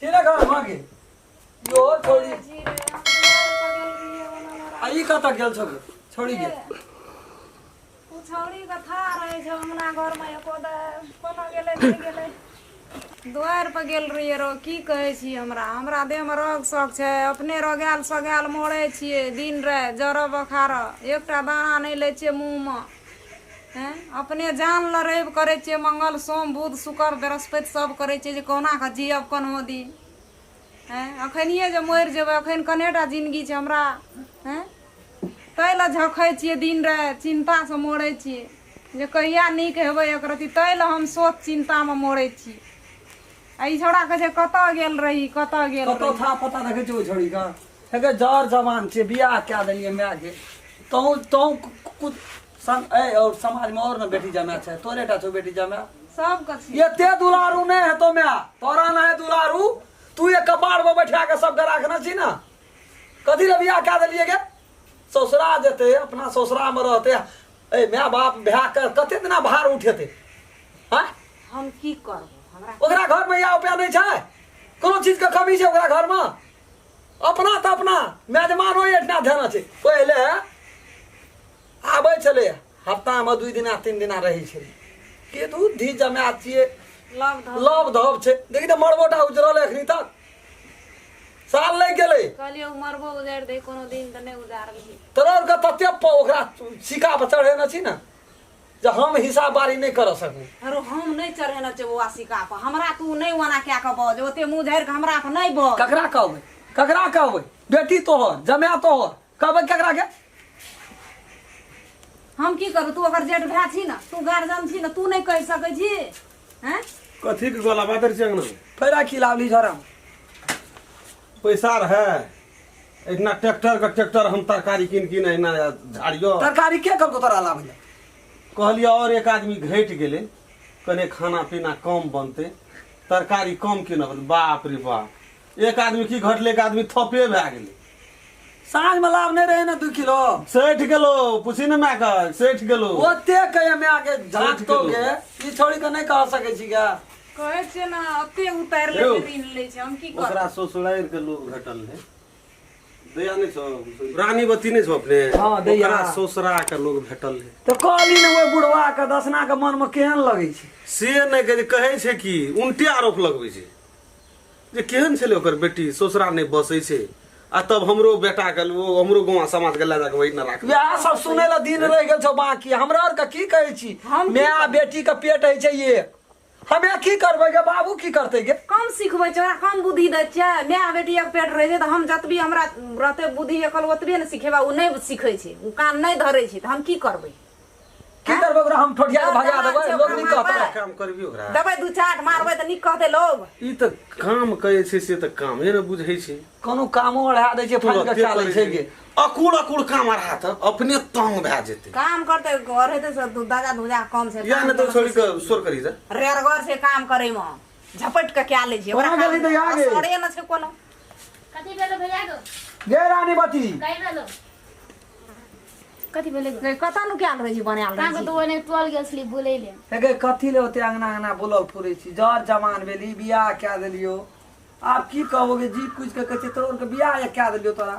तेरा घर में गे यो छोड़ी आ ई कतऽ गेल छौ गे छोड़ी गे ओ छौड़ी के था रहै छै अंगना घरमे एको दा कोनो गेलै नहि गेलै दुआरि पर गेल रहियै रो की कहै छी हमरा हमरा देहमे रोग शौक छै अपने रोगायल सोगायल मरै छियै दिन राति जरो बोखार एकटा दाना नहि लै छियै मुँहमे हँ अपने जान लए रवि करै छियै मंगल सोम बुध शुक्र बृहस्पति सब करै छियै जे कहुना कऽ जियब कोनहो दिन हँ अखनिये जे मरि जेबै अखन कनेटा जिनगी छै हमरा हँ ताहि लए झखै छियै दिन राति चिन्तासँ मरै छियै जे कहिया नीक हेबै एक रत्ती ताहि लए हम सोच चिन्तामे मरै छी आ ई छौड़ा कहै छै कतऽ गेल रही कतऽ गेल कतौ रही था पता देखै छै ओहि छोड़ी के हे जर जवान छै बियाह कए देलियै माय के तहु तहु कुछ सम ए और समाज में और न बेटी जमा छै तोरे टा छौ बेटी जमा सबके छै एते दुलारू नहि हेतो माय तोरा ना है दुलारू तू एक कपार पर बैठा के सबके राखने छी ना कथी लए बियाह कए देलियै गे ससुरा जेतै अपना ससुरा में रहतै ए माय बाप भए के कते दिना भार उठेतै आँय हम की करबो हमरा ओकरा घर में या उपाय नहि छै कोनो चीज के कमी छै ओकरा घर में अपना तऽ अपना मेजबान ओहि एहिठिना देना छै पहिले आबै छलै हफ्तामे 2 दिना 3 दिना रहै छलै के दू धी जमा छियै लव धव लव धव छै देखी तऽ मरबोटा उजरल एखनी तक साल लागि गेलै कहलियै ओ मरबो उजारि दे कोनो दिन तऽ नहि उजारलही तोरा आरके तते ओकरा सिक्का पर चढ़ेने छी ने जे हम हिसाब बारी नहि करऽ सकू अरे हम नहि चढ़ेने छियै बौआ सिक्का पर हमरा तू नहि ओना कए कऽ बज ओते मुँह झाड़ि कऽ हमरा पर नहि बज ककरा कहबै ककरा कहबै बेटी तोहर जमाय तोहर कहबै ककरा के हम की करू तू ओकर जेठ भाय छी ने तू गार्जियन छी ने तू नहि कहि सकै छी हैं कथी के गोला बादर छै अंगना में? फेरा खिलावली झरा पैसा रहे एहिना ट्रैक्टर के ट्रैक्टर हम तरकारी कीन कीन एहिना झाड़ियो तरकारी के कहलको तोरा लाबै लए कहलियै और एक आदमी घटि गेलै कने खाना पीना कम बनतै तरकारी कम कीनब बाप रे बाप एक आदमी की घटलै एक आदमी थपे भए गेलै साँझ में लाभ नहीं रहे ना 2 किलो सठि गेलो पूछी ने माय के सठि गेलो ओते कहे माय के झाँक सठि तो गेलो। के ई छोड़ी के नहीं कह सके छी गे कहै छियै ने ओते उतारि लै यौ। छै ऋण लै छै हम की करब ओकरा ससुरारि के लोग घटल है दया नहीं छौ रानी बत्ती नहीं छौ अपने हाँ, दैया। ओकरा ससुरा के लोग भेटल है तो कहली ने ओहि बुढ़वा के दसना के मन में केहन लगै छै से नहि कहै छै, कहै छै कि उल्टे आरोप लगबै छै जे केहन छलै ओकर बेटी ससुरा नहि बसै छै आ तब हमरो बेटा के ओ हमरो गाँव समाज के लए जाके वही ने राखबै वएह सब सुनै ला दिन रहि गेल छौ बाकी हमरा आर के की कहै छी हम की माय बेटी के पेट होइ छै एक हमे की करबै गे बाबू की करतै गे कम सिखबै छै ओकरा कम बुद्धि दै छियै माय बेटी एक पेट रहै छै तऽ हम जतबी हमरा रहतै बुद्धि एकल ओतबे ने सिखेबै ओ नहि सिखै छै ओ कान नहि धरै छै तऽ हम की करबै की करबै ओकरा हम ठोठिया के भगा जवान देबै छै, लोग नहीं ओकरा कहतै मारबै। काम करबी ओकरा देबै दू चाट मारबै तऽ नीक कहतै लोग ई तऽ काम करै छै से तऽ कामे ने बुझै छै कोनो कामो अढ़ा दै छै फाइन के तुरते खा लै करै छै छै। गे अकुड़ अकुड़ काम अढ़ा तऽ अपने तंग भए जेतै काम करतै घर हेतै से दादा धुजा कम छै या नहि तऽ छोड़ि कऽ शोर करी जा रेरगर छै काम करै मे झपटि कऽ कए लै छै कोना गेली तऽ आ गे? असरे ने छै कोनो कथी भेलो भैया गो गे रानी बती कहि भेलो कथी भेलै गो गे, कतऽ नुकायल रहै छी बनायल रहै अहाँके छी तऽ ओने टोल गेल छली बुलै ले हे गे कथी ले ओते अंगना अंगना बोलल फुरै छी जर जवान भेली बियाह कए देलियो आब की कहबो गे जी कुछ के कहै छै तोर के बियाह जे कए देलियो तोरा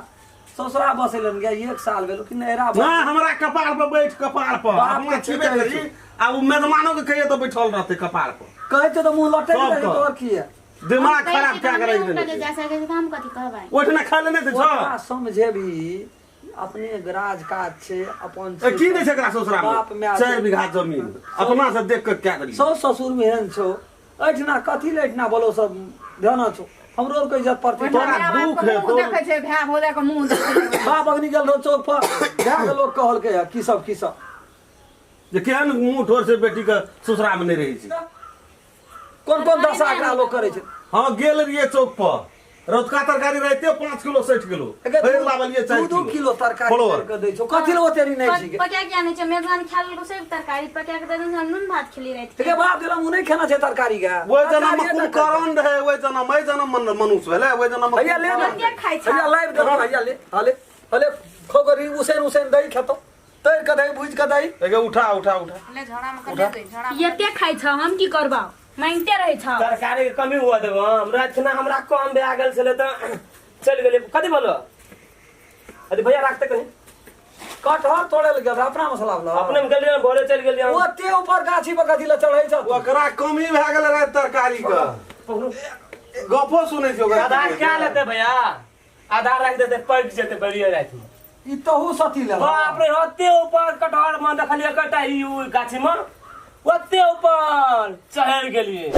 ससुरा बसेलन गे एक साल भेलो कि नैहरा बस ना हमरा कपार पर बैठ कपार पर बाप अपना के छेबे कहै करी आ उ मेजमानो के कहिए तऽ बैठल रहतै कपार पर कहै छै तऽ मुँह लटकि सबके। जाइ छै तोर की है दिमाग खराब कए के राखि देने जा छै सकै छै तऽ हम कथी कहबै ओहिठिना खाय ले नहि दै छौ ओकरा समझेबी अपने राज काज छै अपन ए, की दै छै एकरा ससुरा बाप में माय 4 बीघा जमीन अपना से देख के क्या करी सौ ससुर में एहन छौ एहिठिना कथी ले एहिठिना बोलो सब ध्यान छौ हमरो आरके इज्जत पड़तै तोरा माय दुख बापके है, मुँह तोर- देखै छै भाय भौजाइके मुँह देखै छै बाप अग्नि गेल रहो चौक पर भए के लोग कहलकै है की सब की सब जे केहन मुंह ठोर से बेटी के ससुरा में नहीं रहै छै कोन कोन दशा एकरा लोग करै छै हाँ गेल रहिए चौक पर रतुका तरकारी रहते 5 किलो 60 किलो एके फेर लावलिए 4 दू किलो दू किलो तरकारी फलोर। करि कऽ दै छौ कथी ले ओते नहि छी गे पका के आनै छै मेजबान खा लेलको सब तरकारी पका के देने हम नून भात खेली राति एके बाप देलम उ नहि खेना छै तरकारी के ओहि जनम में कुंभकर्ण रहे ओहि जनम एहि जनम में मनुष्य भेलै ओहि जनम में भैया ले ना कते खाइ छै? भैया लाइव देलहुँ भैया ले हले हले खो करी उसेन उसेन दही खेतौ तैर के दही भूज के दही एगे उठा उठा उठा ले झोड़ा में कर ले झोड़ा एते खाइ छ हम की करबा मांगते रहै छौ तरकारी के कमी हुआ देबो हम राति खना हमरा कम भए गेल छलै तऽ चलि गेलियै कथी बोलो अरे भैया राखते कहीं कटहर तोड़े लए गेल रहे अपना मसला वाला अपने में गेलियै भोरे चलि गेलियै ओते ऊपर गाछी पर कथी लए चढ़ै छ ओकरा कमी भए गेलै राति तरकारी के पकड़ू गपो सुनै छी ओकरा आधा क्या लेते भैया आधा राखि देते पकि जेते बलियै राति में ई तहु सती ले बाप रे ओते ऊपर कटहर में देखलियै कटा ई ओ गाछी में ओते ऊपर चढ़ि गेलियै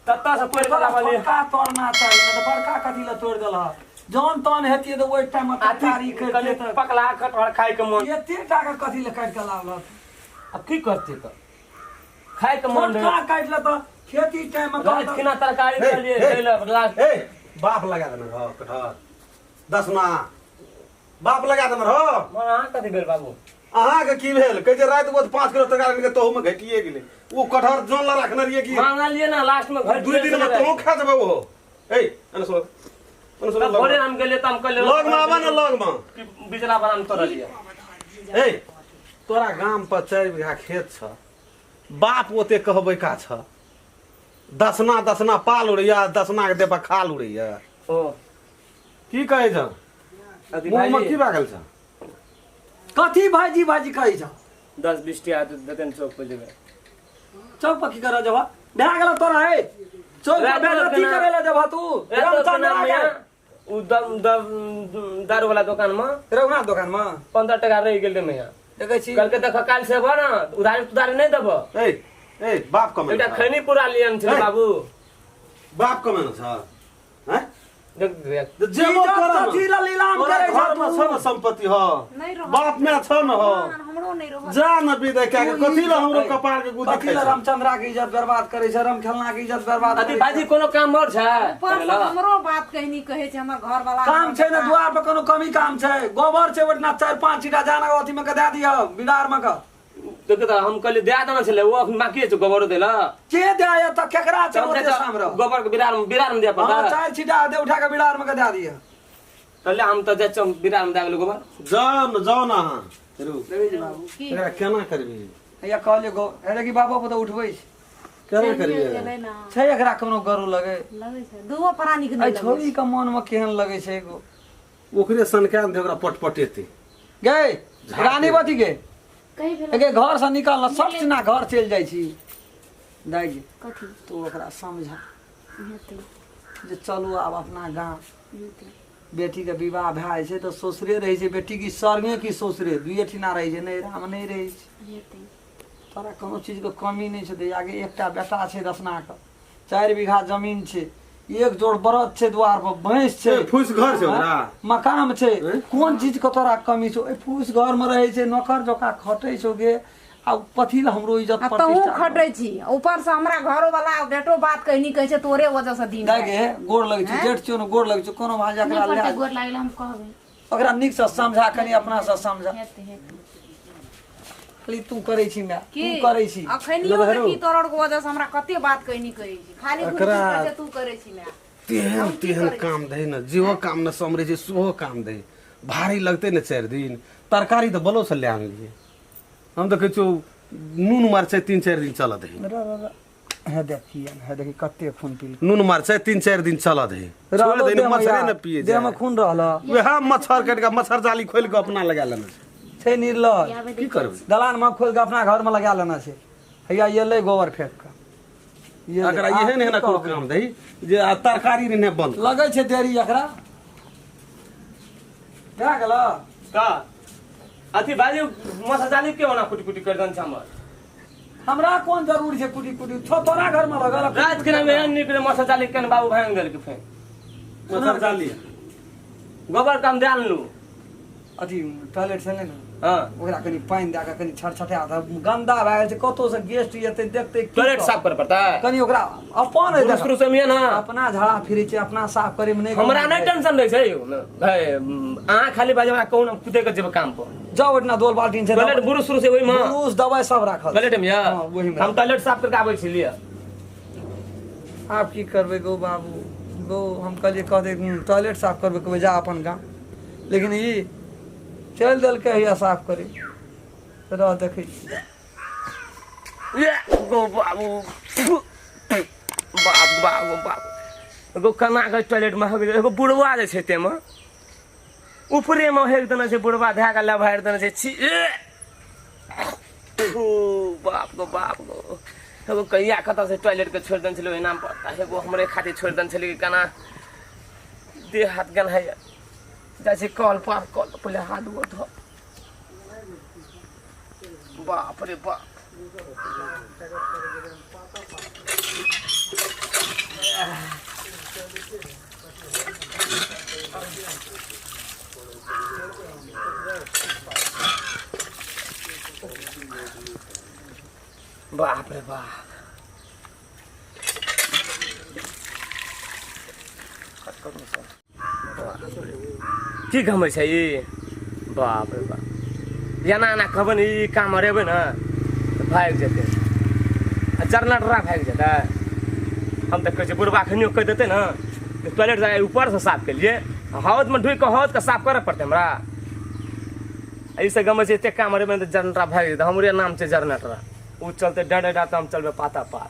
तत्ता से पड़ि गेला बलियै बड़का तोड़ना चाही नहि तऽ बड़का कथी लए तोड़ि देलह जौन तौन हेतियै तऽ ओहि टाइम मे तरकारी कनि करितियै पकला कटहर खाय के मन तऽ एते टा के कथी लए काटि कऽ लाबलक आब की करतै तऽ खाय के मन रहै छोटका काटि ले तऽ खेती टाइम मे राति खिना तरकारी हे, खेलियै हे। खेलक लास्ट ए बाप लगा देने रहो कटहर दसना बाप लगा देने रहो मन अहाँ कथी भेल बाबू अहाँके की भेल कहै छै राति को 5 किलो तरकारी आनि के तोहू में घटिए गेलै ओ कटहर जन ला रखने रहियै की मांगलियै ना लास्ट में घट 2 दिन में तोहू खा जेबै ओहो ए अने सुन अने सुन तब भोरे हम गेलियै तऽ हम कहलियै लग में आबा ने लग में कि बिजला वाला हम तोड़लियै ए तोरा गाम पर 4 बीघा खेत छ बाप ओते कहबै का छ दसना दसना पाल उड़ैया दसना के देह पर खाल उड़ैया ओ की कहै छ अथी मुँह में भाईजी की भए गेल छ कथी भाईजी भाईजी कहै छ 10-20 टाका देतै ने चौक पर जेबै चौक पर की करऽ जेबह भए गेल तोरा हे चौक पर राति बेइज्जती केना- करे लए जेबह तू रामचंद्र राति के उ दम दम दारू वाला दुकान में रघुनाथ दोकान में 15 टका रहि गेल रे मैया देखै छी कहलकै देख काल्हि से अबह ने उधारी तुधारी नहि देबह ए ए बाप कमेने एकटा छ खैनी पूरा लियन छलै हे। बाबू बाप कमेने छ हैं देख देख तऽ जेबो इज्जत करऽ कथी लए लीलाम तोरा करै घर में छ छ तू ने संपत्ति हो नहि रहत। बाप में छ न हो हमरो नहि रहत जा न विदा कए के कथी लए हमरो कपार के गुदी कथी खाइ लए छ रामचंद्रा के इज्जत बर्बाद करै छै रामखेलना के इज्जत बर्बाद अथी करै छै। भाईजी कोनो काम और छै ऊपर से हमरो बात कहनी कहै छै हमर घर वाला काम छै ने दुआर पर कोनो कमी काम छै गोबर छै ओहिठिना 4-5 छीटा जाना अथी में के दए दिअ बिदार में के देख तऽ हम कहलियै दए देने छलै ओ अखन बाकी छै गोबरो देला के दे आया तऽ केकरा छै ओते शाम रह गोबर के बिरार में बिरार में दिअ हाँ पड़ता 4 छीटा दे उठा के बिदार में के दए दिअ कहले हम तऽ जाइ छियै बिरार में दए गेलै गोबर जाउ न जाउ न अहाँ रुक देखै छी बाबू की एकरा केना करबी हैया कहलियै गो हे देखी बाबा पुतहु उठबै छै केना करबी गेलै ने छै एकरा कोनो गरु लगे लगै छै दूगो प्राणी के एहि नहि लगै छौड़ी के मन में केहन लगै छै एगो ओकरे सनका दे ओकरा पटपटेतै गै रानीवती के कही भेल एगे घर से निकल न सब चिना घर चलि जाइ छी दाइ गे कथी तू ओकरा समझा हेतै जे चलू आब अपना गाँव हेतै बेटी के विवाह भए जाइ छै तऽ ससुरे रहै छै बेटी की स्वर्गे की ससुरे दुइए ठिना रहै छै नैहरामे नहि रहै छै हेतै तोरा कोनो चीजके कमी नहि छै दैया गे एकटा बेटा छै रसनाके 4 बीघा जमीन छै एक जोड़ बरद छै द्वार पर भैंस छै ए, फूस घर छै ओकरा? मकान छै हैं? कोन चीज के तोरा कमी छौ ए फूस घर में रहै छै नौकर जकाँ खटै छौ गे आ कथी लए हमरो इज्जत आ तहूँ प्रतिष्ठा खटै छी ऊपर से हमरा घरो वाला बेटो बात कहनी कहै छै तोरे वजह से दिन दाइ गे गोर लगै छै जेठ छियौ ने गोर लगै छौ कोनो भाँज नहि एकरा पड़तै लए गोर लागल हम कहबै ओकरा नीकसँ समझा कनि अपनासँ समझा हेतै हेतै खाली तू करै छी माय की तू करै छी अखनियो देखी तोरर के वजह से हमरा कते बात कहनी कहै छी खाली घुरि एकरा- घुरि कहै छै तू करै छी माय तेहन तेहन काम दै ने जेहो काम ने समरै छै सेहो काम दै भारी लगतै ने 4 दिन तरकारी तऽ बलो से लए आनलियै हम तऽ कहै छियौ नून मरचाइ 3-4 दिन चलत है र र र हे देखी हे देखी कते खून पी नून मरचाइ 3-4 दिन चलत है छोड़ दे मच्छरे ने पिए देह में खून रहल वएह मच्छर काटि कऽ मच्छर जाली खोलि कऽ अपना लगा लेना छै छै निर्लज आबै की करबै दलान में खोलि कऽ अपना घर में लगा लेना छै हैया एलै गोबर फेंक कऽ एलै। एकरा आब एहन की एहन कोनो कहबै? काम दही जे आ तरकारी नहि बंद लगै छै देरी एकरा भए गेल का अथी भाईजी मच्छर जाली के ओना कुटी कुटी कर दन छै हमर हमरा कोन जरूरी छै कुटी कुटी छौ तोरा घर में लगल रात के नाम एहन निकले मच्छर जाली केन बाबू भांग देलकै फेर मच्छर जाली गोबर काम दे आनलू अथी टॉयलेट छै ने हाँ ओकरा कनि पानि दए कऽ कनि छटछटा दऽ गन्दा भए गेल छै कतौ से गेस्ट एतै देखतै की टॉयलेट कहत? साफ करे पड़तै कनि ओकरा अपन पुरुष पुरुष में ना अपना झाड़ा फिरै छै अपना साफ करे में नहि हमरा नहि टेंशन रहै छै यौ भाई अहाँ खाली बाजे हमरा कहू ने कुदे के जेबै काम पर जाउ ओहिठिना दोल बाल्टीन छै टॉयलेट बुरुस उरुस ओहिमे ब्रुश दवाइ सब राखल छै। टॉयलेट में यऽ हाँ, ओहिमे हम टॉयलेट साफ करके आबै छी लिअ आब की करबै गौ बाबू गौ हम कहलियै कहतै टॉयलेट साफ करबै कहबै जा अपन गाम लेकिन ई चलि देलकै हैया साफ करै रह देखै छी गौ बाबू बाप बाप बाप एगो केना के टॉयलेट में हो गेलै एगो बुढ़वा जे छै ताहिमे ऊपरेमे हेक देने छै बुढ़वा धए कऽ लभारि देने छै छी ए! बाप गो बाप गो एगो कहिया कतऽ से टॉयलेट के छोड़ि देने छलै ओहिना पर एगो हमरे खातिर छोड़ि देने छलै कि केना देह हाथ गन्हाइए जाइ छै कल पर कल पहिले हाथ गोर धो बाप रे बाप बाप रे बाप की घमै छै ई बाप रे बाप एना एना कहबै ने ई काम हरेबै ने तऽ भागि जेतै आ जरनटरा भागि जेतै हम तऽ कहै छियै बुढ़बा खनियो कहि देतै ने तऽ टॉयलेट जाय ऊपरसँ साफ केलियै हौदमे ढुकि कऽ हौदके साफ करऽ पड़तै हमरा एहिसँ गमै छै एतेक काम हरेबै ने तऽ जरनटरा भागि जेतै हमरे नाम छै जरनटरा ओ चलतै डर डर तऽ हम चलबै पाता पार।